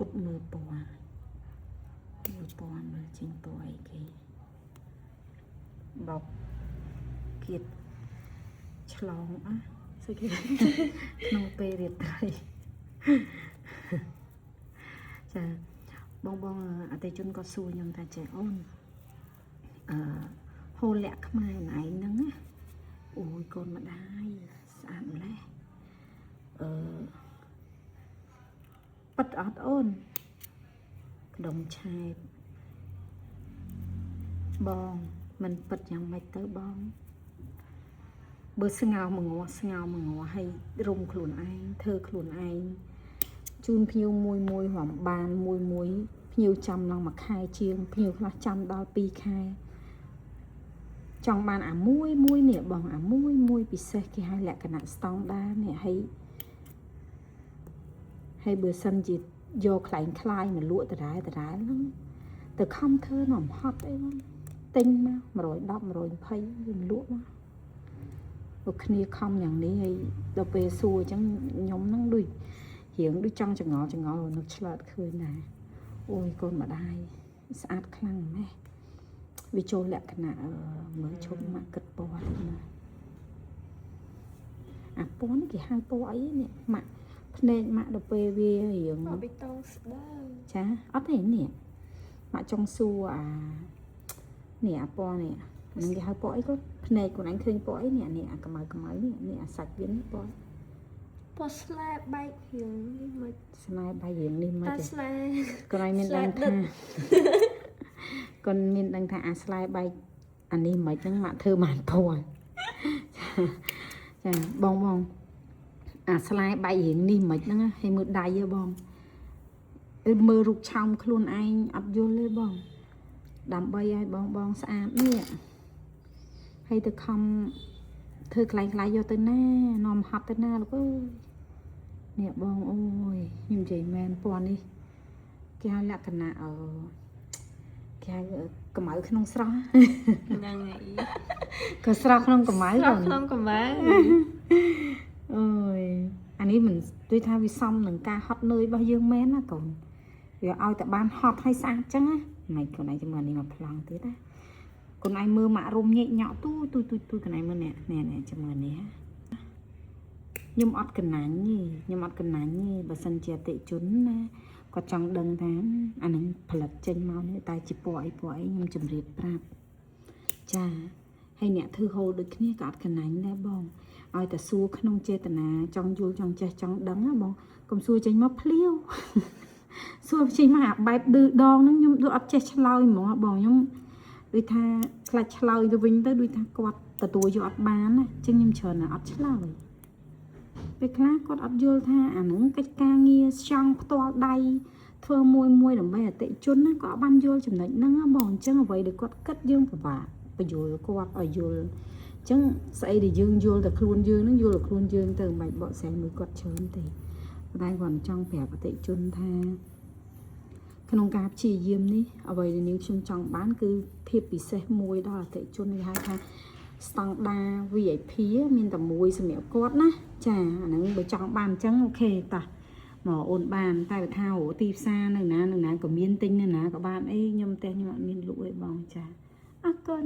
អ៊ុតមើលពណ៌មើលពណ៌មើលចេញពណ៌អីគេបោកគៀតឆ្លងអ่ะស្អីគេ ក្នុងពេលរាត្រី ចាបងបងអតិជនក៏សួរខ្ញុំថាចេះអូនអឺហូលលាក់ខ្មែរឯងហ្នឹងណាអូយកូនម្ដាយស្អាតម្លេះអឺប៉ិតអត់អូនក្ដុំឆែបបងមិនប៉ិតយ៉ាងម៉េចទៅបងបើស្ងោមងស្ងោមងឲ្យរុំខ្លួនឯងធ្វើខ្លួនឯង ជូនភ្ញៀវមួយមួយរំបានមួយមួយភ្ញៀវចាំឡើងមួយខែជាងភ្ញៀវខ្លះចាំដល់2ខែចង់បានអាមួយមួយនេះបងអាមួយមួយពិសេសគេហៅលក្ខណៈស្តង់ដានេះហើយហើយបើសិនជាយកខ្លែងខ្លាយមកលក់ដដែលដដែលហ្នឹងទៅខំធ្វើនំហត់អីបងទិញមក110 120វាមកលក់មកពួកគ្នាខំយ៉ាងនេះហើយដល់ពេលសួរអញ្ចឹងខ្ញុំហ្នឹងដូច រៀងដូចចង់ចងល់ចងល់នឹកឆ្លើតឃើញដែរអូយកូនម្ដាយស្អាតខ្លាំងម៉េះវាចូលលក្ខណៈអឺមើលឈប់ម៉ាក់គិតពណ៌តិចមើលអាពណ៌នេះគេហៅពណ៌អីនេះម៉ាក់ភ្នែកម៉ាក់ដល់ពេលវារៀង ពណ៌បៃតងស្ដើង ចាអត់ទេនេះម៉ាក់ចង់សួរអានេះអាពណ៌នេះហ្នឹងគេហៅពណ៌អីគាត់ភ្នែកខ្លួនឯងឃើញពណ៌អីនេះនេះអាកម្ៅកម្ៅនេះនេះអាសាច់វានេះពណ៌ ពណ៌ស្លែបែករៀងនេះមិន ស្នេហ៍បាយរៀងនេះមកទេ តាស្លែ គាត់ឯងមានដឹងថាគាត់មានដឹងថាអាស្លែបែកអានេះមិនហ្នឹងម៉ាក់ធ្វើបានពណ៌ចាបងបងអាស្លែបែករៀងនេះមិនហ្នឹងឲ្យមើលដៃហ៎បងមើលរូបឆោមខ្លួនឯងអត់យល់ទេបងដើម្បីឲ្យបងបងស្អាតនេះហើយទៅខំធ្វើខ្លែងខ្លាយយកទៅណានាំហត់ទៅណាលោកអើយនេះបងអូយខ្ញុំនិយាយមែនពណ៌នេះ គេហៅលក្ខណៈអឺគេហៅកម្ៅក្នុងស្រស់ ហ្នឹងហើយ ក៏ស្រស់ក្នុងកម្ៅ ស្រស់ក្នុងកម្ៅ អើយអានេះមិនដូចថាវាសមនឹងការហត់នឿយរបស់យើងមែនណាកូនវាឲ្យតែបានហត់ឲ្យស្អាតចឹងណាមិនកូនឯងចាំមើលនេះមកប្លង់ទៀតណាកូនឯងមើលម៉ាក់រុំញែកញក់ទូទូទូទូកូនឯងមើលនេះនេះនេះចាំមើលនេះខ្ញុំអត់កណាញ់ទេខ្ញុំអត់កណាញ់ទេបើសិនជាអតិជនណាគាត់ចង់ដឹងថាអានឹងផលិតចេញមកនេះតែជាពណ៌អីពណ៌អីខ្ញុំជម្រាបប្រាប់ចាហើយអ្នកធ្វើហូលដូចគ្នាក៏អត់កណាញ់ដែរបងឲ្យតែសួរក្នុងចេតនាចង់យល់ចង់ចេះចង់ដឹងណាបងកុំសួរចេញមកភ្លាវ សួរចេញមកអាបែបឌឺដងហ្នឹងខ្ញុំដូចអត់ចេះឆ្លើយហ្មងបងខ្ញុំដូចថាខ្លាចឆ្លើយទៅវិញទៅដូចថាគាត់ទទួលយកអត់បានណាអញ្ចឹងខ្ញុំច្រើនតែអត់ឆ្លើយពេលខ្លះគាត់អត់យល់ថាអាហ្នឹងកិច្ចការងារចង់ផ្ទាល់ដៃធ្វើមួយមួយដើម្បីអតិជនណាគាត់អត់បានយល់ចំណុចហ្នឹងណាបងអញ្ចឹងអ្វីដែលគាត់គិតយើងពិបាកបញ្យល់គាត់ឲ្យយល់អញ្ចឹងស្អីដែលយើងយល់តែខ្លួនយើងហ្នឹងយល់តែខ្លួនយើងទៅមិនបាច់បកស្រាយមួយគាត់ច្រើនទេប៉ុន្តែគាត់ចង់ប្រាប់អតិជនថាក្នុងការព្យាយាមនេះអ្វីដែលនាងខ្ញុំចង់បានគឺភាពពិសេសមួយដល់អតិជនគេហៅថាស្តង់ដា VIP មានតែមួយសម្រាប់គាត់ណាចាអាហ្នឹងបើចង់បានអញ្ចឹង OK តាមកអូនបានតែបើថាអូទីផ្សារនៅណានៅណាក៏មានទិញនៅណាក៏បានអីខ្ញុំផ្ទះខ្ញុំអត់មានលក់អីបងចាអរគុណ